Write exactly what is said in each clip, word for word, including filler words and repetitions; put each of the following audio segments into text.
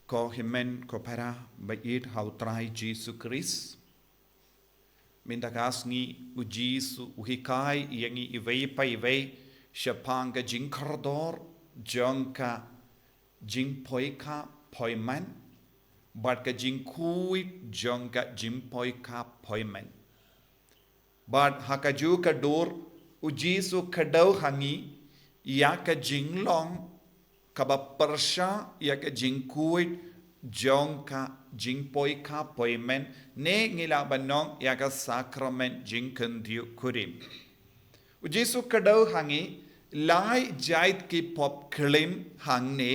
Ko hynmen ko para ba ïeit ha u Trai Jisu Khrist. Mynta ka sngi u Jisu u hikai ïa ngi iwei pa iwei shaphang ka jingkordor jong ka jingpoi ka poi man bad ka jingkhuid jong ka jingpoi ka poi man. Bad ha kajuh ka dur u Jisu u kdew ha ngi ïa ka jinglong kaba pyrshah ïa ka jingkhuid jong ka jingpoi ka poi man, ne ngi lah ban ong ïa ka sakramen jingkyndit kurim. U Jisu u kdew ha ngi lai jait ki pop klim hangne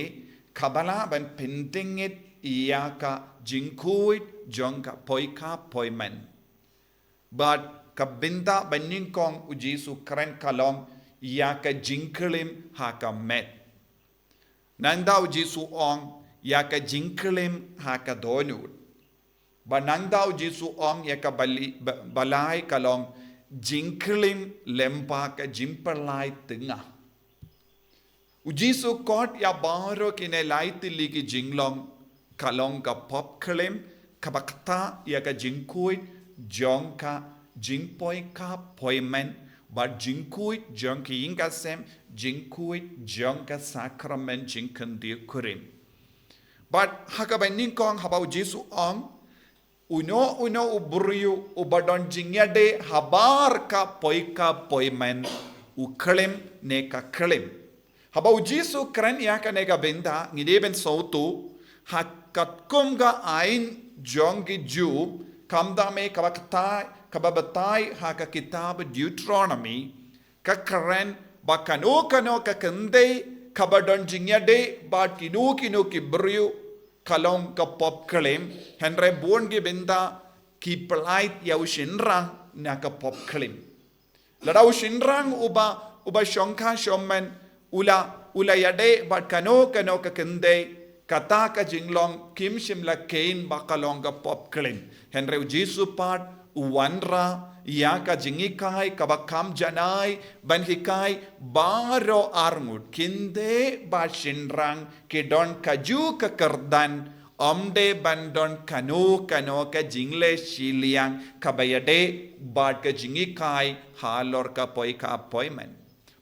kaba lah ban pyndengit ïa ka jingkhuid jong ka poi ka poi man. Bad ka bynta ba nyngkong u Jisu u kren ka long ïa ka jingklim ha ka met. Nangta u Jisu u ong ïa ka jingklim ha ka dohnud. Bad nangta u Jisu u ong ïa ka bali-, ba-, balai ka long jingklim lyngba ka jingpyllait tnga. U Jisu u khot ïa baroh kine lai tylli ki jinglong ka long ka pop klim kaba ktah ïa ka jingkhuid jong ka jingpoi ka poi man bad jingkhuid jong ka ïing ka sem, jingkhuid jong ka sakramen jingkyndit kurim. Bad ha kaba nyngkong haba u Jisu u ong, uno uno u briew uba don jingïadei habar ka poi ka poi man u klim ne ka klim. Haba u Jisu u kren ïa kane ka bynta ngi dei ban sngewthuh ha katkum ka aiñ jong ki Jiw, khamtam eh kaba ktai, kaba batai ha ka kitab Deuteronomy, ka kren ba kano kano ka kynthei kaba don jingïadei bad kino kino ki briew ka long ka pop klim, hynrei bun ki bynta ki pyllait ïa u shynrang na ka pop klim. Lada u shynrang uba, uba shongkha shongmen u la, u la ïadei bad kano kano ka kynthei, kata ka jinglong kim shym la kheiñ ba ka long ka pop klim. Hynrei u Jisu pat u wanrah ïa ka jinghikai kaba kham janai ban hikai baroh arngut, kynthei bad shynrang ki don kajuh ka kyrdan, ym dei ban don kano kano ka jingleh shiliang kaba ïadei bad ka jinghikai halor ka poi ka poi man.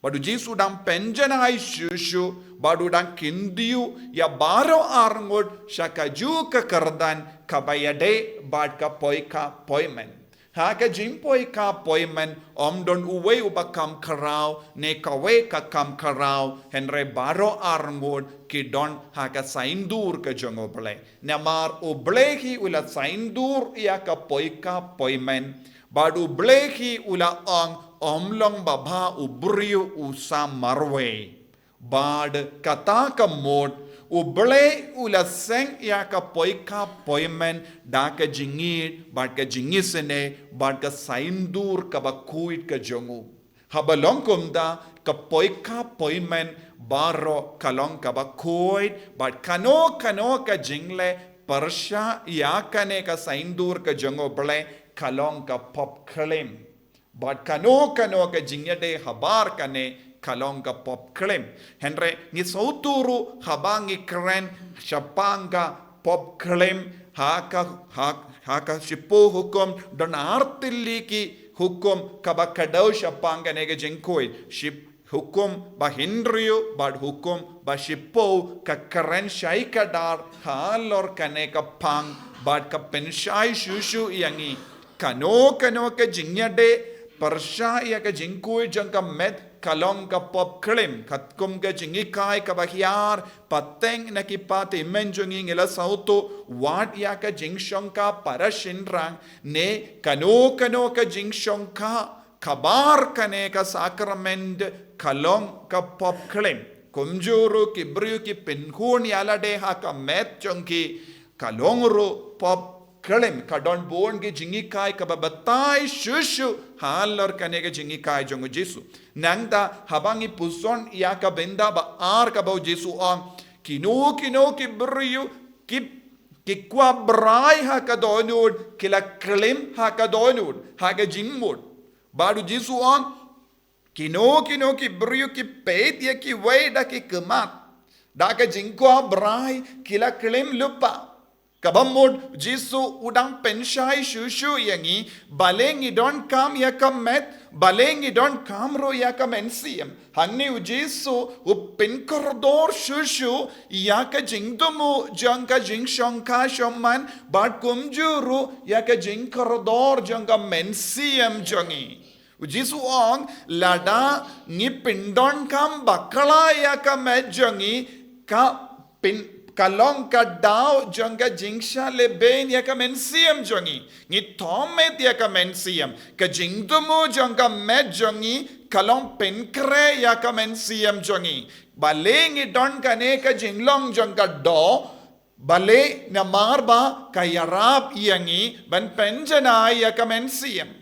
Bad u Jisu u dang pynjanai shuh shuh bad u dang kyntiew ïa baroh arngut sha kajuh ka kyrdan kaba ïadei bad ka poi ka poi man. Ha ka jingpoi ka poi man ym don uwei uba kham khraw ne kawei ka kham khraw, hynrei baroh arngut ki don ha ka saiñdur ka jong U Blei. Namar U Blei hi u la saiñdur ïa ka poi ka poi man. Bad U Blei hi u la ong ym long ba bha u briew u sam marwei. Bad kata ka mut U Blei u la seng ïa ka poi ka poi man da ka jingïeit bad ka jingisynei bad ka saiñdur kaba khuid ka jong u. Haba long kumta ka poi ka poi man baroh ka long kaba khuid bad kano kano ka jingleh pyrshah ïa kane ka saiñdur ka jong U Blei ka long ka pop klim. Bad kano kano ka jingïadei habar kane ka long ka pop klim. Hynrei ngi sngewthuh ruh haba ngi kren shaphang ka pop klim ha ka, ha, ha ka shiphew hukum don ar tylli ki hukum kaba kdew shaphang kane ka jingkhuid. Ship hukum ba hynriew bad hukum ba shiphew ka kren shai kdar halor kane ka phang bad ka pynshai shuh shuh ïa ngi. Kano kano ka jingïadei pyrshah ïa ka jingkhuid jong ka met ka long ka pop klim, katkum ka jinghikai kaba hiar, pateng na ki pateng mynjong ngi la sngewthuh, wat ïa ka jingshongkha para shynrang, ne kano kano ka jingshongkha kaba ar kane ka sakramen ka long ka pop klim. Kumjuh ruh ki briew ki pynkhun ïa lade ha ka met jong ki ka long ruh pop klim, ka don bun ki jinghikai kaba batai shuh shuh halor kane ka jinghikai jong u Jisu. Nangta haba ngi puson ïa ka bynta ba ar kaba u Jisu u ong, kino kino ki briew ki, ki kwah brai ha ka dohnud ki la klim ha ka dohnud, ha ka jingmut. Bad u Jisu u ong, kino kino ki briew ki peit ïa kiwei da ki khmat. Da ka jingkwah brai ki la klim lypa. Kaba mut Jisu u dang pynshai shuh shuh ïa ngi, balei ngi donkam ïa ka met, balei ngi donkam ruh ïa ka mynsiem. Hangne u Jisu u pynkordor shuh shuh ïa ka jingthmu jong ka jingshongkha shongman, bad kumjuh ruh ïa ka jingkordor jong ka mynsiem jong ngi. U Jisu u ong, lada ngi pyndonkam bakla ïa ka met jong ngi, ka pyn, ka long ka daw jong ka jingshah lehbeiñ ïa ka mynsiem jong ngi. Ngi thoh met ïa ka mynsiem, ka jingthmu jong ka met jong ngi ka long pynkhreh ïa ka mynsiem jong ngi. Balei ngi don kane ka jinglong jong ka doh, balei? Namar ba ka ïarap ïa ngi ban pynjanai ïa ka mynsiem.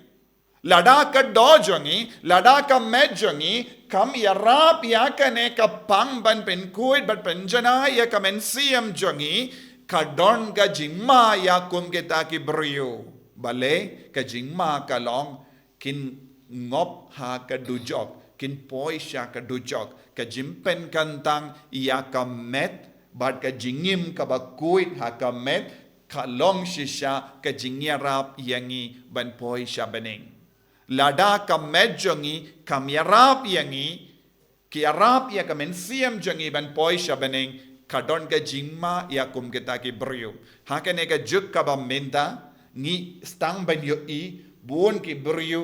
Lada ka doh jong ngi, lada ka met jong ngi kam ïarap ïa kane ka pang ban pynkhuid bad pynjanai ïa ka mynsiem jong ngi, ka don ka jingma ïa kum kita ki briew. Balei? Ka jingma ka long kin ngop ha ka dujok, kin poi sha ka dujok. Ka jingpynkyntang ïa ka met bad ka jingim kaba khuid ha ka met ka long shisha ka jingïarap ïa ngi ban poi sha bneng. Lada ka met jong ngi kam ïarap ïa ngi, ki ïarap ïa ka mynsiem jong ngi ban poi sha bneng, ka don ka jingma ïa kum kita ki briew. Ha kane ka juk kaba mynta, ngi sdang ban ïohi bun ki briew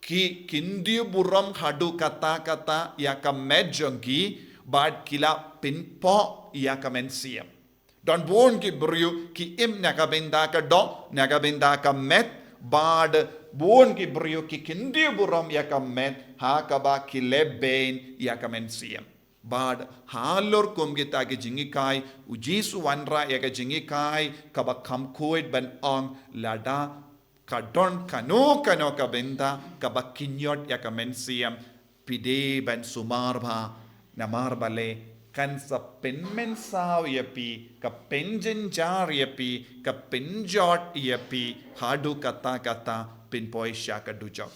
ki kyntiew burom haduh katta katta ïa ka met jong ki, bad ki la pynpoh ïa ka mynsiem. Don bun ki briew ki im na ka bynta ka doh, na ka bynta ka met, bad bun ki briew ki kyntiew burom ïa ka met, ha kaba ki lehbeiñ ïa ka mynsiem. Bad halor kum kita ki jinghikai, u Jisu u wanrah ïa ka jinghikai kaba kham khuid ban ong, lada ka don kano kano ka bynta kaba kynñiot ïa ka mynsiem, phi dei ban sumar bha, namar balei? Kan sa pynmynsaw ïa phi, ka pynjynjar ïa phi, ka pynjot ïa phi, haduh katta katta phin poi sha ka dujok.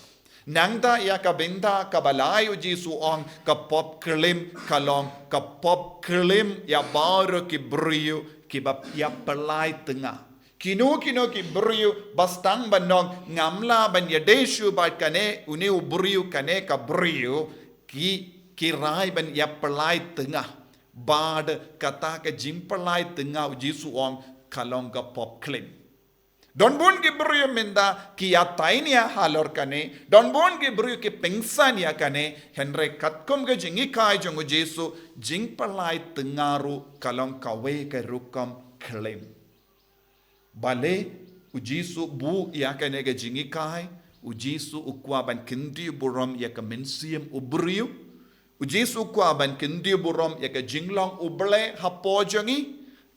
Nangta ïa ka bynta kaba lai u Jisu u ong ka pop klim, ka long ka pop klim ïa baroh ki briew kiba ïapyllait tnga. Kino kino ki briew ba sdang ban ong, ngam lah ban ïadei shuh bad kane, une u briew, kane ka briew, ki, ki rai ban ïapyllait tnga. Bad kata ka jingpyllait tnga u Jisu u ong ka long ka pop klim. Don bun ki briew mynta ki ïatai nia halor kane, don bun ki briew ki pynsan ïa kane, hynrei katkum ka jinghikai jong u Jisu, jingpyllait tnga ruh ka long kawei ka rukom klim. Balei u Jisu u buh ïa kane ka jinghikai? U Jisu u kwah ban kyntiew burom ïa ka mynsiem u briew. U Jisu u kwah ban kyntiew burom ïa ka jinglong U Blei hapoh jong ngi.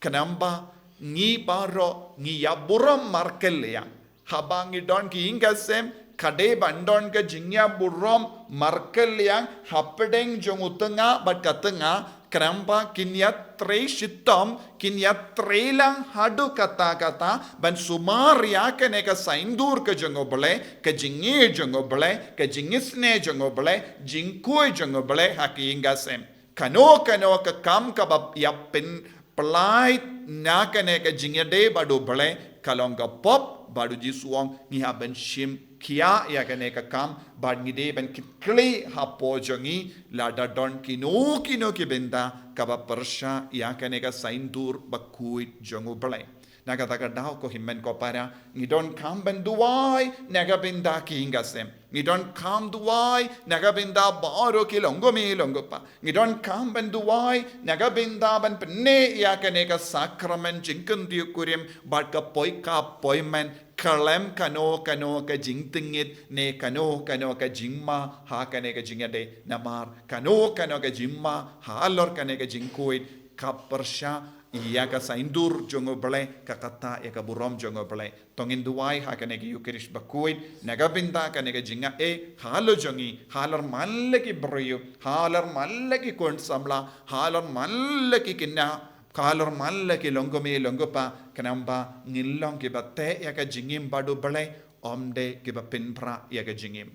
Khnang ba ngi baroh ngi ïaburom markylliang. Haba ngi don ki ïing ki sem, ka dei ban don ka jingïaburom markylliang hapdeng jong u tnga bad ka tnga, khnang ba kin ïatrei shitom, kin ïatrei lang haduh katta katta, ban sumar ïa kane ka saiñdur ka jong U Blei, ka jingïeit jong U Blei, ka jingisynei jong U Blei, jingkhuid jong U Blei ha ki ïing ki sem. Kano kano ka kam kaba ïapynpyllait na kane ka jingïadei bad U Blei, ka long ka pop, bad u Jisu u ong ngi hap ban shim khia ïa kane ka kam, bad ngi dei ban kitkhlieh hapoh jong ngi lada don kino kino ki bynta kaba pyrshah ïa kane ka saiñdur bakhuid jong U Blei. Na kata ka daw ko hynmen ko para, ngi donkam ban duwai na ka bynta ki ïing ki sem. Ngi donkam duwai na ka bynta baroh ki longkmie longkpa. Ngi donkam ban duwai na ka bynta ban pynneh ïa kane ka sakramen jingkyntiew kurim bad ka poi ka poi men, khlem kano kano ka jingtngit ne kano kano ka jingma ha kane ka jingïadei. Namar kano kano ka jingma halor kane ka jingkhuid ka pyrshah ïa ka saiñdur jong U Blei, ka kata ïa ka burom jong U Blei. To ngin duwai ha kane ka Ïukharist bakhuid na ka bynta kane ka jingïaei halor jong ngi, halor man la ki briew, halor man la ki khun samla, halor man la ki khynnah, halor man la ki longkmie longkpa, khnang ba ngin long kiba teh ïa ka jingim bad U Blei, ym dei kiba pynpra ïa ka jingim.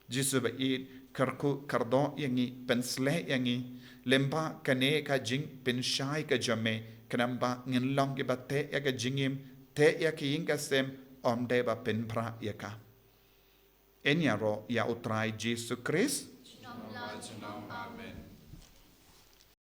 Jisu ba ïeit, Kyrkhu kyrdoh ïa ngi, pynshlei ïa ngi lyngba kane ka jingpynshai ka jong me, khnang ba ngin long kiba teh ïa ka jingim, teh ïa ka ïing ka sem, ym dei ba pynpra ïa ka. Yn ïaroh ïa U Trai Jisu Khrist. Amen.